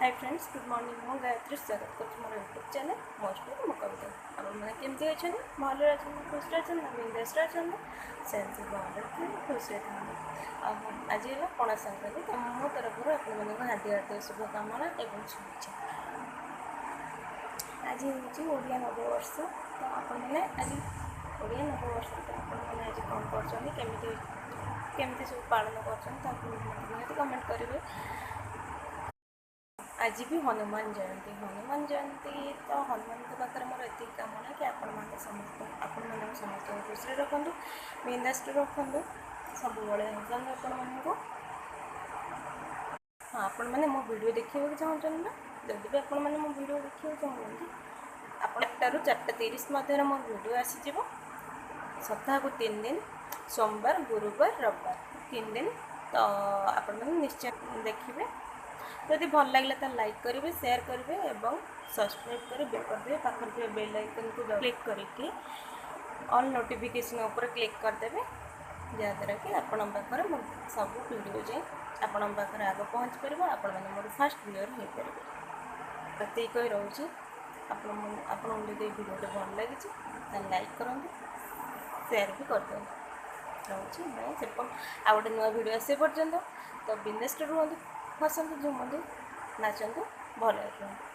High friends, good morning. ମୁଁ ଗାୟତ୍ରୀ, ସ୍ୱାଗତ କରୁଛି ମୋର ୟୁଟ୍ୟୁବ୍ ଚ୍ୟାନେଲ୍ ମୋ ଷ୍ଟୋରି ମୋ କବିତା। ଆପଣମାନେ କେମିତି ଅଛନ୍ତି? ଭଲରେ ଅଛନ୍ତି, ଖୁସିରେ ଅଛନ୍ତି ନା ବିନ୍ଦାସରେ ଅଛନ୍ତି? ସେମିତି ଭଲରେ ଥାନ୍ତୁ, ଖୁସିରେ ଥାନ୍ତୁ। ଆଉ ଆଜି ହେଲା ପଣା ସଂକ୍ରାନ୍ତି, ତ ମୋ ତରଫରୁ ଆପଣମାନଙ୍କୁ ହାର୍ଦ୍ଦିକ ହାର୍ଦ୍ଦିକ ଶୁଭକାମନା ଏବଂ ଶୁଭେଚ୍ଛା। ଆଜି ହେଉଛି ଓଡ଼ିଆ ନବବର୍ଷ, ତ ଆପଣମାନେ ଆଜି ଓଡ଼ିଆ ନବବର୍ଷ, ତ ଆପଣମାନେ ଆଜି କ'ଣ କରୁଛନ୍ତି, କେମିତି କେମିତି ସବୁ ପାଳନ କରୁଛନ୍ତି, ତାକୁ ନିହାତି କମେଣ୍ଟ କରିବେ। ଆଜି ବି ହନୁମାନ ଜୟନ୍ତୀ। ହନୁମାନ ଜୟନ୍ତୀ, ତ ହନୁମାନଙ୍କ ପାଖରେ ମୋର ଏତିକି କାମନା କି ଆପଣମାନେ ସମସ୍ତ ଆପଣମାନଙ୍କୁ ସମସ୍ତଙ୍କୁ ଖୁସିରେ ରଖନ୍ତୁ, ବିନ୍ଦାସରେ ରଖନ୍ତୁ, ସବୁବେଳେ ହସାନ୍ତୁ ଆପଣମାନଙ୍କୁ। ହଁ, ଆପଣମାନେ ମୋ ଭିଡ଼ିଓ ଦେଖିବାକୁ ଚାହୁଁଛନ୍ତି ନା? ଯଦି ବି ଆପଣମାନେ ମୋ ଭିଡ଼ିଓ ଦେଖିବାକୁ ଚାହୁଁଛନ୍ତି, ଆପଣ 4ଟାରୁ 4:30 ମଧ୍ୟରେ ମୋ ଭିଡ଼ିଓ ଆସିଯିବ। ସପ୍ତାହକୁ 3 ଦିନ, ସୋମବାର, ଗୁରୁବାର, ରବିବାର, 3 ଦିନ। ତ ଆପଣମାନେ ନିଶ୍ଚୟ ଦେଖିବେ। ଯଦି ଭଲ ଲାଗିଲା ତାହେଲେ ଲାଇକ୍ କରିବେ, ସେୟାର କରିବେ ଏବଂ ସବସ୍କ୍ରାଇବ୍ କରି କରିଦେବେ। ପାଖରେ ଥିବା ବେଲ୍ ଆଇକନ୍କୁ କ୍ଲିକ୍ କରିକି ଅଲ୍ ନୋଟିଫିକେସନ୍ ଉପରେ କ୍ଲିକ୍ କରିଦେବେ, ଯାହାଦ୍ୱାରା କି ଆପଣଙ୍କ ପାଖରେ ମୋ ସବୁ ଭିଡ଼ିଓ ଯାଇ ଆପଣଙ୍କ ପାଖରେ ଆଗ ପହଞ୍ଚି ପାରିବ, ଆପଣମାନେ ମୋର ଫାଷ୍ଟ ଭିୟୁଅର୍ ହେଇପାରିବେ। ଏତିକି କହି ରହୁଛି। ଆପଣ ଆପଣଙ୍କୁ ଯଦି ଏଇ ଭିଡ଼ିଓଟି ଭଲ ଲାଗିଛି, ତାହେଲେ ଲାଇକ୍ କରନ୍ତୁ, ସେୟାର ବି କରିଦିଅନ୍ତୁ। ରହୁଛି, ବାଏ। ସେ ଆଉ ଗୋଟେ ନୂଆ ଭିଡ଼ିଓ ଆସିବା ପର୍ଯ୍ୟନ୍ତ ତ ବିନ୍ଦାସରେ ରୁହନ୍ତୁ, ହସନ୍ତୁ, ଝୁମନ୍ତୁ, ନାଚନ୍ତୁ, ଭଲରେ ରୁହନ୍ତୁ।